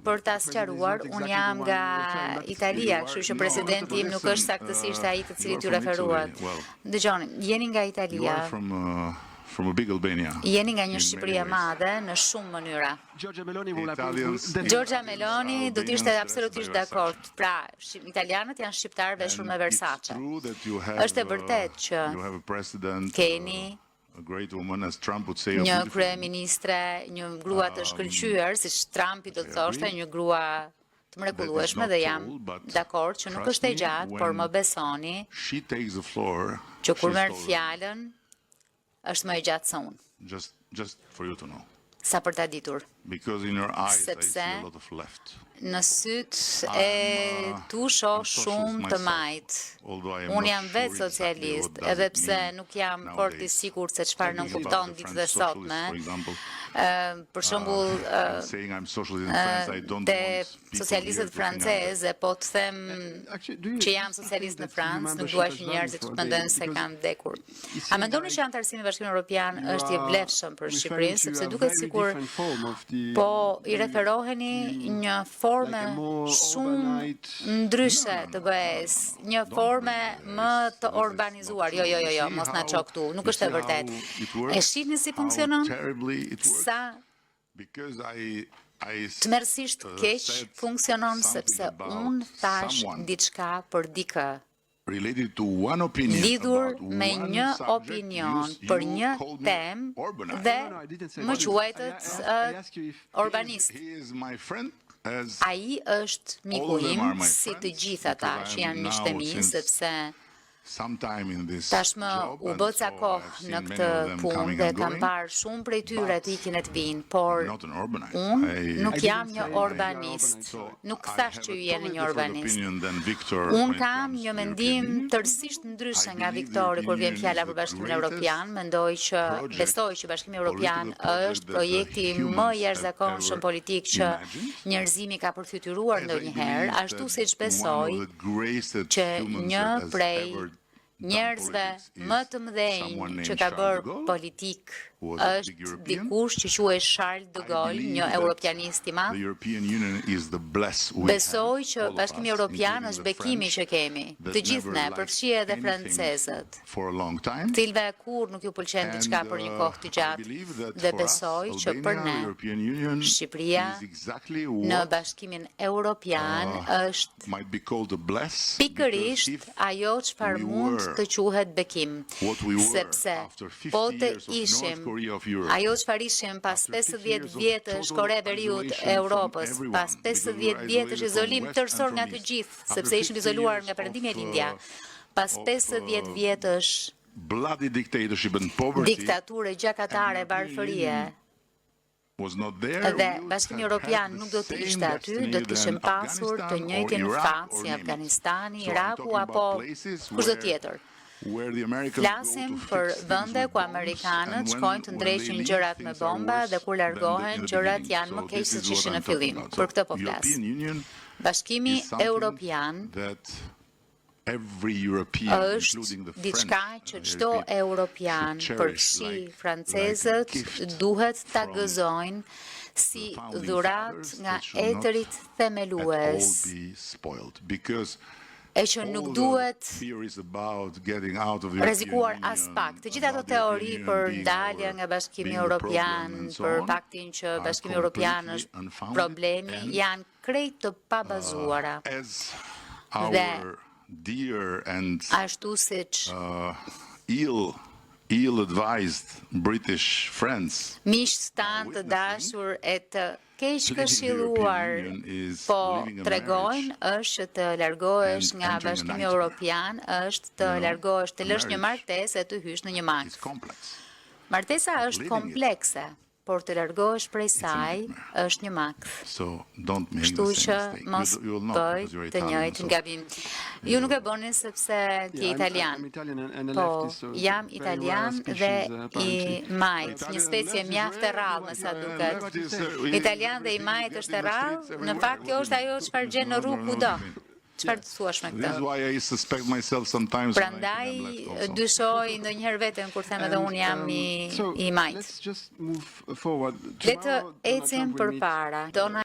për ta sqaruar, unë jam nga Italia, kështu që presidenti im nuk është saktësisht ai të cilit ju referuat. Dëgjoni, jeni nga Italia. From a big Albania. Jeni nga një Shqipëri e madhe në shumë mënyra. Giorgia Meloni vuole Giorgia Meloni do të ishte absolutisht dakord. Pra, italianët janë shqiptarë veshur me Versace. Është e vërtetë që keni një kryeministre, një grua të shkëlqyer, siç Trumpi do të thoshte, një grua të mrekullueshme dhe jam dakord që nuk është e gjatë, por më besoni që kur merr fjalën është më e gjatë se unë. Just just for you to know. Sa për ta ditur. Because in your eyes Sepse I see a lot of left. Në sytë e tu shoh shumë të majtë. Unë jam vetë socialist, edhe pse nuk jam fort i sigurt se çfarë nënkupton ditët e sotme. Për shembull, te socialistët francezë, po të them që jam socialist në Francë, nuk dua që njerëzit të mendojnë se kam vdekur. A mendoni që anëtarësimi në Bashkimin Evropian është i vlefshëm për Shqipërinë, sepse duket sikur po i referoheni një forme shumë ndryshe të BE-s, një forme më të urbanizuar. Jo, jo, jo, jo, mos na ço këtu, nuk është e vërtetë. E shihni si funksionon? Sa tmerrësisht keq funksionon sepse unë thash diçka për dikë lidhur me një opinion për një temë dhe më quajtët urbanist. Ai është miku im, si të gjithë ata që janë miqtë e mi, sepse tashmë u bë ca kohë në këtë punë dhe kam parë shumë prej tyre të ikin e të vinë, por unë nuk jam një urbanist. Nuk thash që ju jeni një urbanist. Unë kam një mendim tërësisht ndryshe nga Viktori kur vjen fjala për Bashkimin Evropian. Mendoj që besoj që Bashkimi Evropian është projekti më i jashtëzakonshëm politik që njerëzimi ka përfytyruar ndonjëherë, ashtu siç besoj që një prej njerëzve më të mëdhenj që ka bërë politik është dikush që quhej Charles de Gaulle, një europianist i madh. Besoj që Bashkimi Evropian është bekimi që kemi, të gjithë ne, përfshi edhe francezët, cilëve kur nuk ju pëlqen diçka për një kohë të gjatë, dhe besoj që për ne, Shqipëria në Bashkimin Evropian është pikërisht ajo çfarë mund të quhet bekim, sepse po të ishim ajo çfarë ishim pas 50 vjetësh Kore Veriut Europës, pas 50 vjetësh izolim tërësor nga të gjithë, sepse ishim izoluar nga Perëndimi e Lindja, pas 50 vjetësh diktature gjakatare varfërie, dhe Bashkimi Evropian nuk do të ishte aty, do të kishim pasur të njëjtin fat si Afganistani, Iraku apo kushdo tjetër. Flasim për vende ku amerikanët shkojnë të ndreqin gjërat me bomba dhe kur largohen gjërat janë më keq se ç'ishin në fillim. Për këtë po flas. Bashkimi Evropian është diçka që çdo europian, përfshi francezët, duhet ta gëzojnë si dhuratë nga etërit themelues e që nuk duhet rrezikuar as pak. Të gjitha ato teori për dalje nga Bashkimi Evropian, për faktin që Bashkimi Evropian është problemi, janë krejt të pabazuara. Dhe ashtu siç ill-advised British friends miqtë tanë të dashur e të keq këshilluar po tregojnë është që të largohesh nga Bashkimi Evropian, është të largohesh, të lësh një martesë e të hysh në një makth. Martesa është komplekse, por të largohesh prej saj është një makth. Kështu që mos bëj të njëjtin gabim. Ju nuk e bëni sepse ti italian. Po, jam italian dhe i majt, një specie mjaft e rrallë me sa duket. Italian dhe i majt është e rrallë, në fakt kjo është ajo çfarë gjen në rrugë kudo. Çfarë të thuash me këtë? Prandaj dyshoj ndonjëherë veten kur them edhe unë jam i i majt. Le të ecim përpara. Donald.